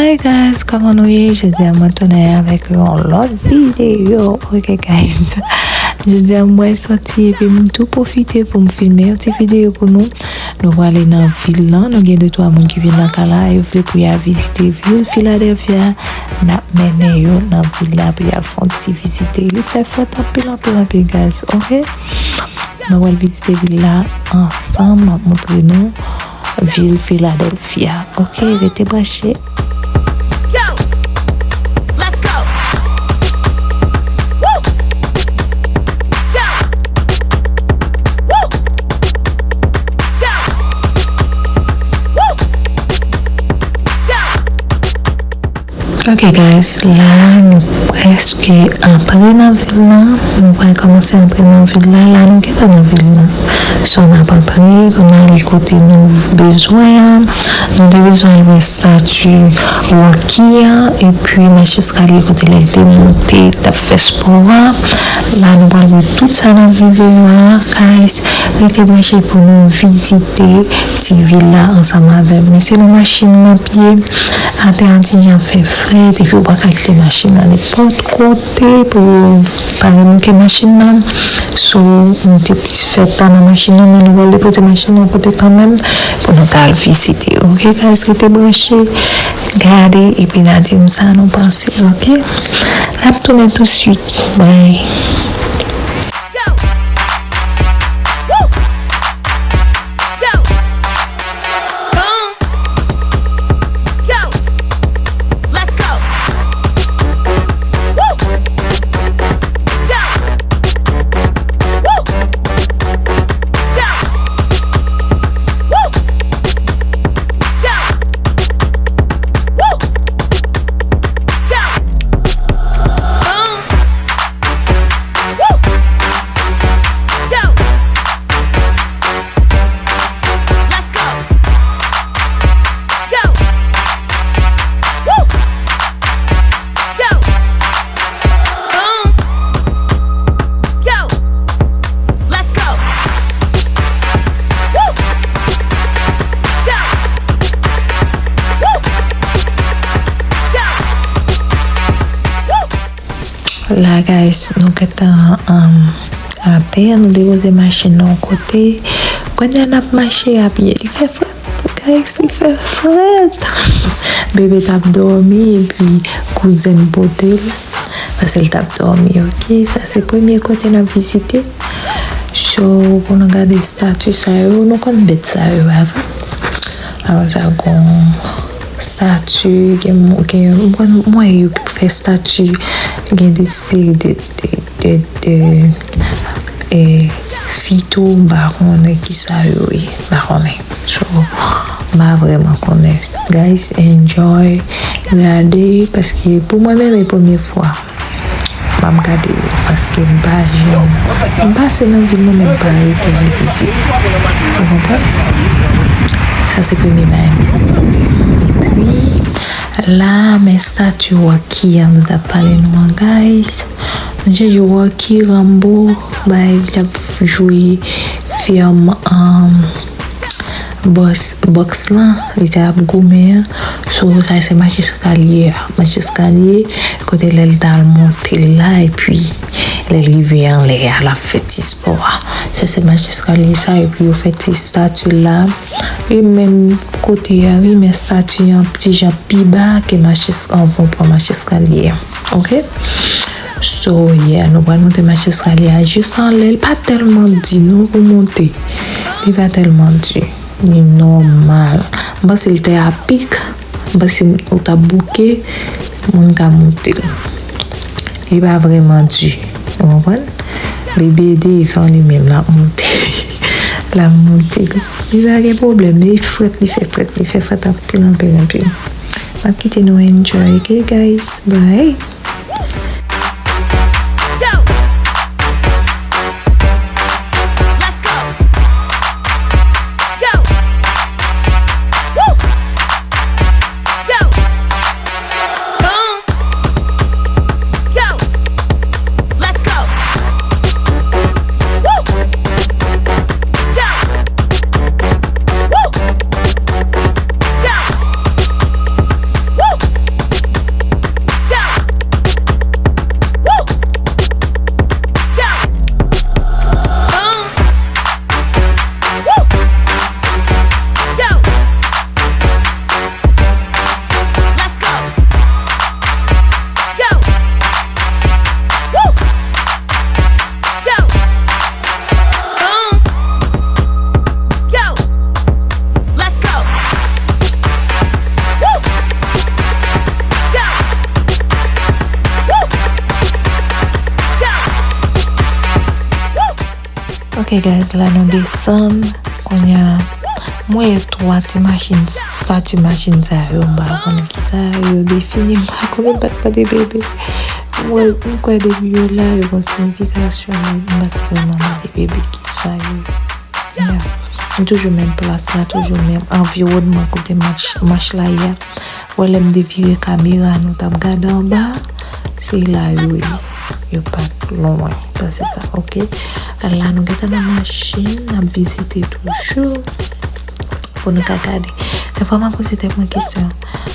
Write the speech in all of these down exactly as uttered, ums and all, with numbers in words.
Hey guys, kòman nou ye? Jodi a mwen tounen avèk yon lòt videyo. Ok guys, jodi a mwen sòti epi m tou pwofite pou m filme yon ti videyo pou nou. Nou prale nan vil lan, nou gen de twa moun ki vin nan ka la, yo vle pou y al vizite vil Philadelphia. N ap mennen yo nan vil la pou y al fè yon ti vizite. Li fè frèt anpil, anpil, anpil, guys, ok? Nou pral vizite vil la ansanm, m ap montre nou vil Philadelphia. Ok, rete branche. Go! Let's go! Woo! Go! Woo! Go! Woo! Go! Ok guys, la nou prèske antre nan vil lan. Nou pral kòmanse antre nan vil la. La nou gentan nan vil lan. So n ap antre pou n ale kote nou bezwen an. Nou te bezwen al wè stati Rocky an, epi mach eskalye kote l te monte, t ap fè spò a. La nou pral wè tout sa nan videyo a, guys. Rete branche pou nou vizite ti vil la ansanm avè m. Men se nan machin m ap ye. Atè a ti jan fè frèt, epi ou pa ka kite machin nan nenpòt kote pou pa remake machin nan. So, nou te plis fè tan nan machin nan, men nou pral depoze machin nan yon kote kanmenm pou nou ka al vizite. Ok, guys, rete branche, gade, epi n a di m sa nou panse, ok? N ap tounen touswit. Bye. Go! Woo! Go! Boom! Go! Let's go! Woo! Go! Woo! Go! Woo! Go! Woo! Go! Boom! Woo! Go! Let's go! Go! Woo! Go! Boom! Go! Let's go! Woo! Go! Woo! Go! Woo! La, guys, nou gentan, um, atè, nou depoze machin nan yon kote. Kounye a n ap mache a pye. Li fè frèt, guys, li fè frèt. Bebe t ap dòmi, epi kouzen m pote l, paske l t ap dòmi, ok? Sa se premye kote n ap vizite. So, pou nou gade estati sa yo, nou konn bèt sa yo avan. Avan sa, gon stati, gen, gen, mwen, mwen yo ki fè stati, gen de, de, de, de, de, de, e, fi tou, m pa konnen ki sa yo ye, m pa konnen. So, m pa vrèman konnen. Guys, enjoy, gade, paske pou mwen menm, e premye fwa. M ap gade l, paske m pa janm, m pase nan vil mwen, men m pa rete vizite. Ou konprann? Sa se premye bagay m vizite. Epi, la, men stati Rocky an nou t ap pale nou an, guys. Nou chèche Rocky Rambo, bay, li t ap jwe fèm, um, bòs, bòks lan, li te ap goumen an. So, sa se mach eskalye a. Mach eskalye, kote lè l t al monte l la, epi lè l rive anlè a, l ap fè ti spò a. Sa se mach eskalye sa, epi yo fè ti stati la. E menm kote a, wi, men stati an ti jan pi ba ke mach es-, anvan w pran mach eskalye a. Ok? So, yeah, nou pral monte mach eskalye a jis anlè. Li pa tèlman di non pou monte. Li pa tèlman di. Li nòmal. M panse l te apik. M panse ou t ap bouke, moun ka monte l. Li pa vrèman di. Ou konprann? Bebe devan li menm, l ap monte. L ap monte. Li pa gen pwoblèm. Li frèt, li fè frèt, li fè frèt anpil, anpil, anpil. M ap kite nou enjoy, ok, guys? Bye. Go! Let's go! Go! Woo! Go! Boom! Go! Let's go! Woo! Go! Woo! Go! Woo! Ok, guys, la nou desann. Kounye a, mwen wè twa ti machin, sa ti machin sa yo, m pa konn ki sa yo defini, m pa konn, m pa t mande bebe. Mwen, m kwè depi yo la, yo gon siyifikasyon, men m pa t vrèman mande bebe ki sa yo ye. Yeah. M toujou menm plas la, toujou menm anviwònman kote match, match la ye a. Wè lè m devire kamera, nou t ap gade anba, se la yo ye. Yo pa t lwen pase sa, ok? La nou gentan nan machin, n ap vizite toujou pou nou ka gade. Dèfwa m ap poze tèt mwen kesyon,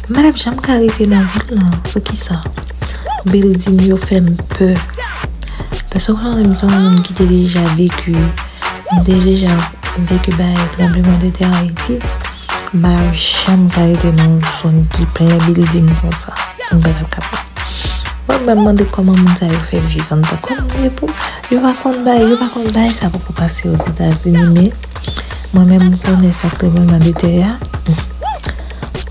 m pa t ap janm ka rete nan vil lan, poukisa? Bilding yo fè m pè. Paske w konnen m se yon moun ki te deja veki, m te deja veki bay tranblemanntè Ayiti. M pa t ap janm ka rete nan yon zòn ki plen bilding konsa. M pa t ap kapab. Mwen menm mande kòman moun sa yo fè viv anndan. Kòman yo pou, yo pa konn bay, yo pa konn bay sa poko pase Ozetazini, men mwen menm m konnen sa k tremblemanntè a.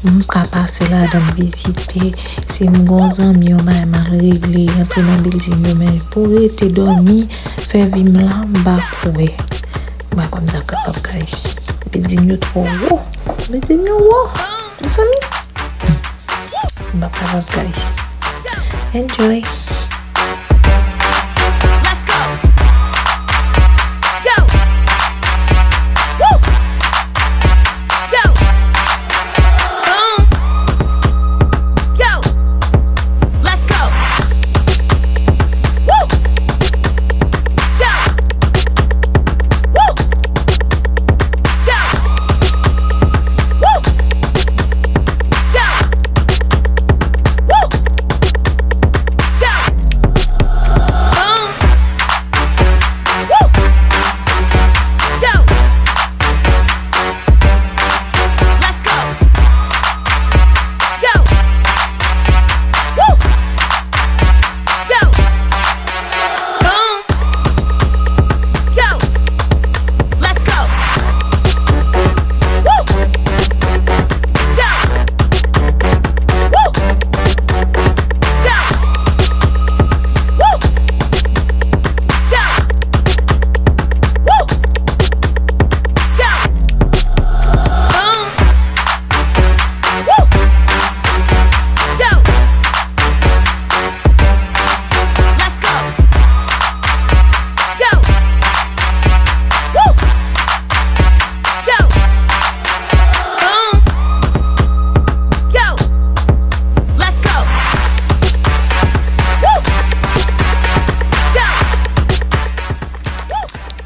M ka pase ladan m vizite. Si m gon zanmi yon bagay mal regle, antre nan bilding yo, men pou rete dòmi, fè vi m la, m pa kwè. M pa konn sa k kapab, guys. Bilding yo twò wo. Bilding yo wo. Mezanmi. M pa kapab, guys. Enjoy.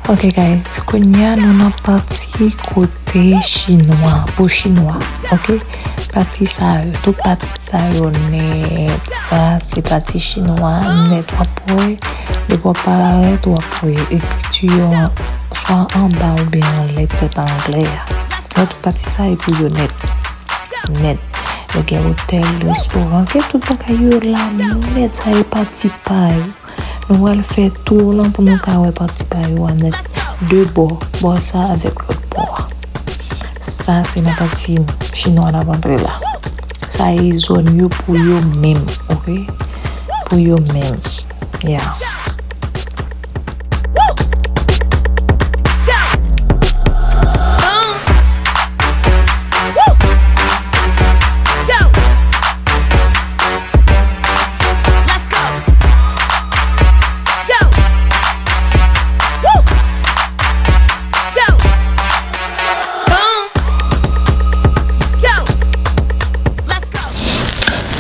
Ok, guys, kounye a nou nan pati kote chinwa, pou chinwa, ok? Pati sa yo, tout pati sa yo nèt, sa se pati chinwa nèt, w ap wè, depi w ap parèt, w ap wè ekriti yo an, swa anba oubyen anlè tèt anglè a. Lòt pati sa yo pou yo nèt, nèt. Yo gen otèl, restoran, gen tout bagay yo la nèt, sa yo pati pa yo. Nou pral fè tou lan pou nou ka wè pati pa yo a nèt. De bò, bò sa avèk lòt bò a. Sa se nan pati chinwa n ap antre la. Sa e zòn yo pou yo menm, ok? Pou yo menm. Yeah.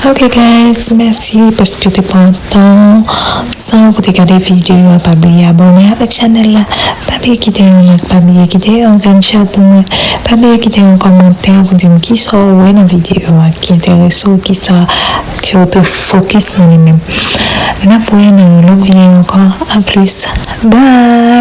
Ok, guys, mèsi paske w te pran tan sa w pou te gade videyo a. Pa bliye abòne avèk chanèl la. Pa bliye kite yon like, pa bliye kite yon grenn share pou mwen. Pa bliye kite yon kòmantè pou di m kisa w wè nan videyo a ki enterese w, kisa ke w te fokis nan li menm. N ap wè nan yon lòt videyo ankò. A plis. Bye!